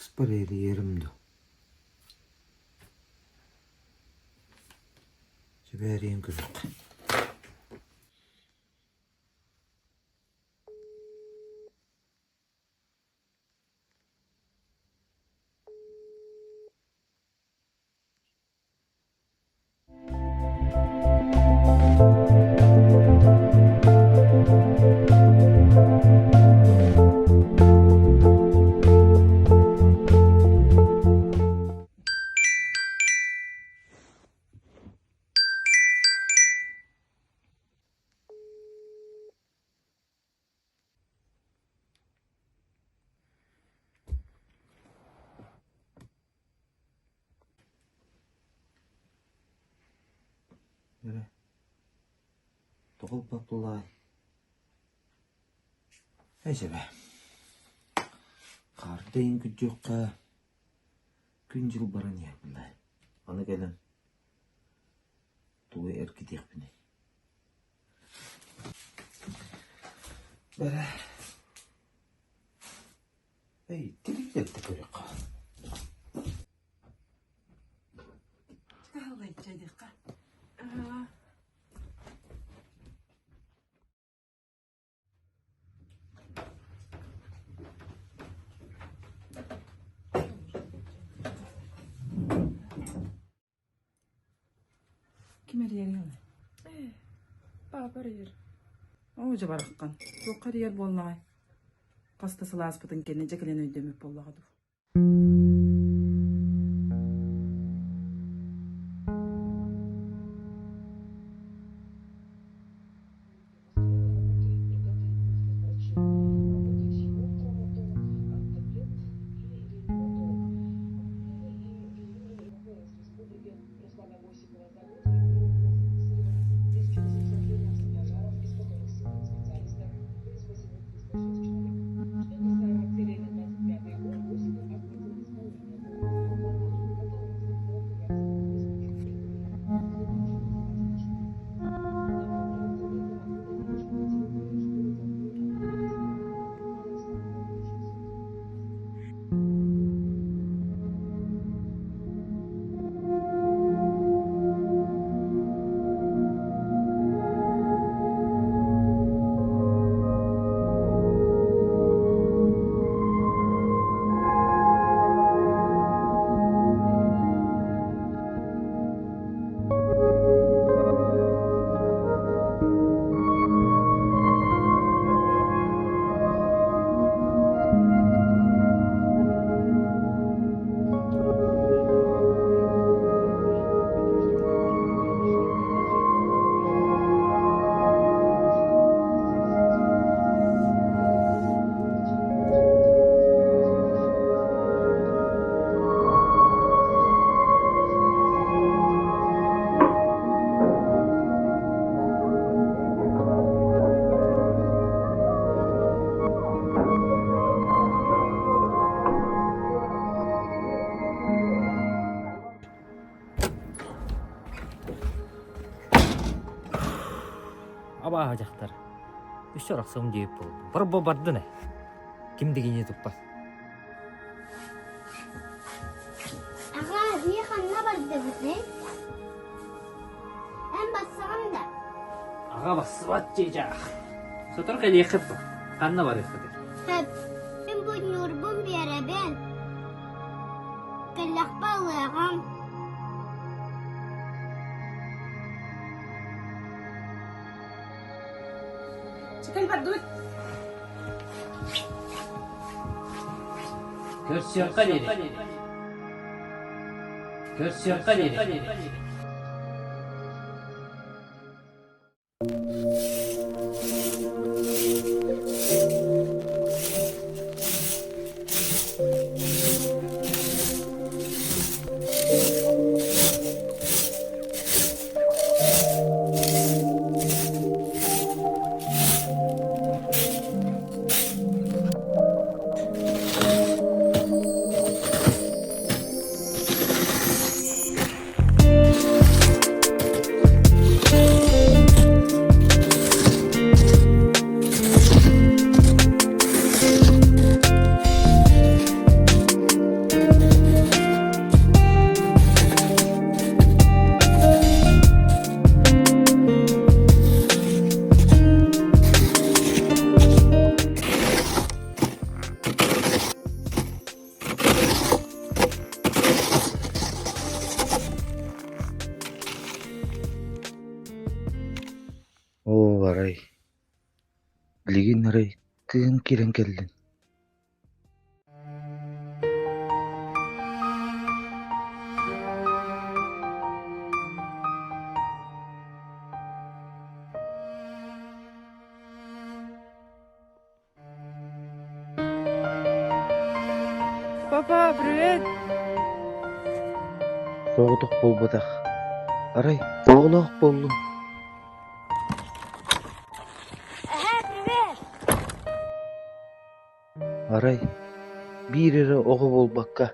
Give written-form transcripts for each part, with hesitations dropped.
Кыыспар эрийэрим дуо? Сүбэ эрийэн көрүөххэ. Эрэ, тоҕо ылбаппылаай? Эсэбэ, хаарда иһин күрдьүөххэ күн-дьыл баран иһэр буоллаҕай. Аны кэлэн тугу эргитиэхпиний? Бэрэ, эй, тиритэрдэ көрүөххэ. Ким эрийэрий ол? Ээ, папа эрийэр. Оо, дьэ бараххан, туохха эрийэр буоллаҕай? Хас да сыл ааспытын кэннэ дьэ кэлэн өйдөммүт буоллаҕа дуу. Абааһы дьахтар. Үс арахсым диэбит буоллум. Бар бу бардын ээ. Ким дигини туппат. Аҕаа, биһи ханна бардыбытый? Эн бассаҕын да? Аҕа бассыбат чыычаах. Сотору кэлиэххит дуо? Ханна барыаххытый? Сөп. Мин бу ньуурбун биэрэбин. Кэллэхпэ ылыаҕым. Чекай бардыбыт. Көрсүөххэ диэри. Көрсүөххэ диэри. гыннарай, кыыһым киирэн кэллин Папа, привет! Соҕотох буолбатах, арай оҕолоох буоллун Эһээ, привет! Арай биир эрэ оҕо буолбакка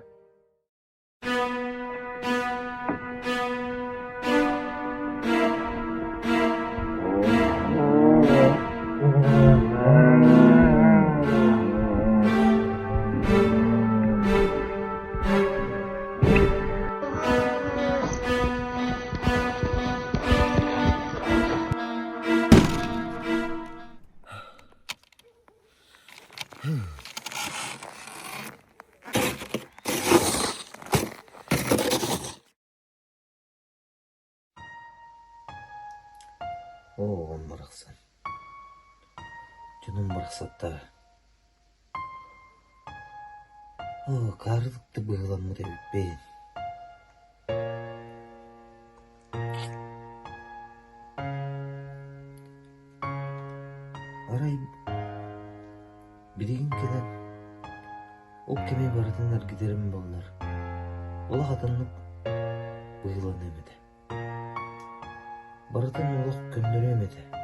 Оо, оҕом барахсан, дьонум барахсаттара Оо, акаарытык да быһыыламмыт эбиппин. Арай билигин кэлэн ол кэми барытын эргитэрим буоллар, олох атыннык быһыыланыам этэ. Барытын олох көннөрүөм этэ.